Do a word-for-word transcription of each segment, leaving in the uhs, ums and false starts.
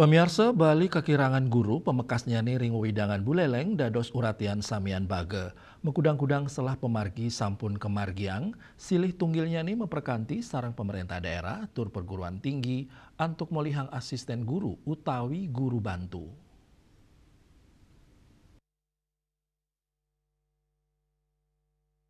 Pamiarsa, Bali kakirangan guru, pamekasnyane ring wewidangan Buleleng dados uratian samian baga. Makudang-kudang selah pamargi sampun kamargiang, silih tunggilnyane maprakanti sareng pamarentah daerah tur perguruan tinggi antuk molihang asisten guru utawi guru bantu.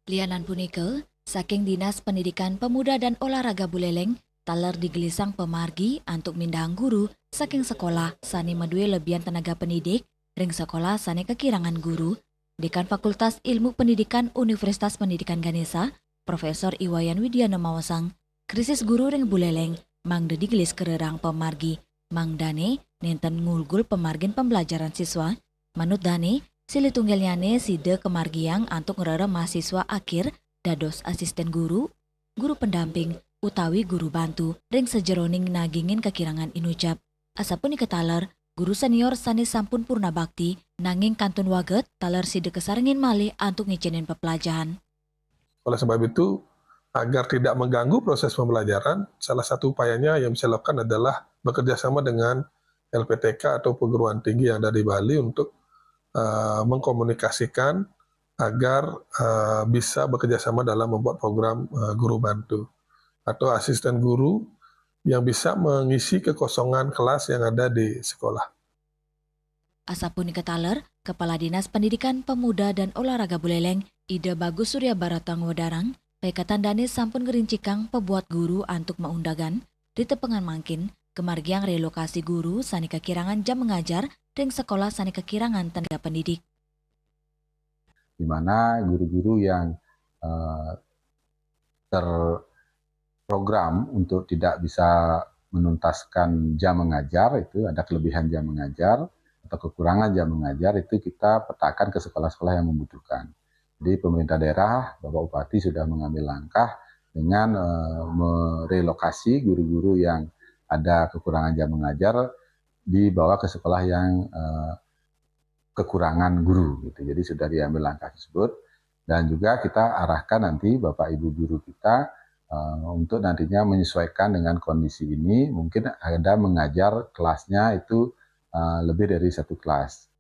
Lianan punika, saking Dinas Pendidikan Pemuda dan Olahraga Buleleng taler digelisang pamargi antuk mindahang guru saking sekolah sane madue lebihan tenaga pendidik ring sekolah sane kakirangan guru. Dekan Fakultas Ilmu Pendidikan Universitas Pendidikan Ganesha, Profesor I Wayan Widiana maosang, krisis guru ring Buleleng mangda digelis karerang pamargi, mangdane nenten ngulgul pamargin pembelajaran siswa. Manut dane, silih tunggilnyane sida kamargiang antuk ngrereh mahasiswa akhir dados asisten guru, guru pendamping, utawi guru bantu ring sajeroning nagingin kakirangan inucap. Asapunika taler, guru senior sane sampun purna bakti, nanging kantun waget, taler sida kasarengin malih antuk ngicenin peplajahan. Oleh sebab itu, agar tidak mengganggu proses pembelajaran, salah satu upayanya yang bisa dilakukan adalah bekerja sama dengan L P T K atau perguruan tinggi yang ada di Bali untuk, eh, mengkomunikasikan agar, eh, bisa bekerja sama dalam membuat program, eh, guru bantu atau asisten guru yang bisa mengisi kekosongan kelas yang ada di sekolah. Asapunika taler, Kepala Dinas Pendidikan Pemuda dan Olahraga Buleleng, Ida Bagus Surya Barata ngwedarang, paiketan dane sampun ngrincikang pabuat guru antuk maundagan, ritepengan mangkin, kamargiang relokasi guru sane kakirangan jam ngajar ring sekolah sane kakirangan tenaga pendidik. Di mana guru-guru yang, eh, terprogram untuk tidak bisa menuntaskan jam mengajar, itu ada kelebihan jam mengajar atau kekurangan jam mengajar, itu kita petakan ke sekolah-sekolah yang membutuhkan. Jadi pemerintah daerah, Bapak Bupati sudah mengambil langkah dengan, eh, merelokasi guru-guru yang ada kekurangan jam mengajar dibawa ke sekolah yang, eh, kekurangan guru gitu. Jadi sudah diambil langkah tersebut dan juga kita arahkan nanti Bapak Ibu guru kita, eh, untuk nantinya menyesuaikan dengan kondisi ini, mungkin ada mengajar kelasnya itu, eh, lebih dari satu kelas.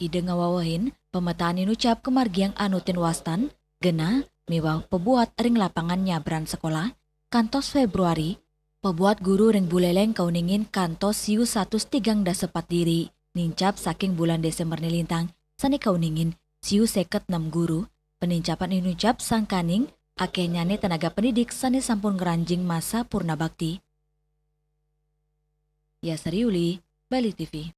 Ida ngawawahin, pemetaan inucap kamargiang anutin wastan, genah, miwah pabuat ring lapangan nyabran sekolah, kantos Februari, pabuat guru ring Buleleng kauningin kantos siu satus tigang dasa pat diri, nincap saking bulan Desember nilintang, sane kauningin siu seket nem guru, panincapan inucap sangkaning akehnyane tenaga pendidik sane sampun ngranjing masa purna bakti. Yasari Uli, Bali T V.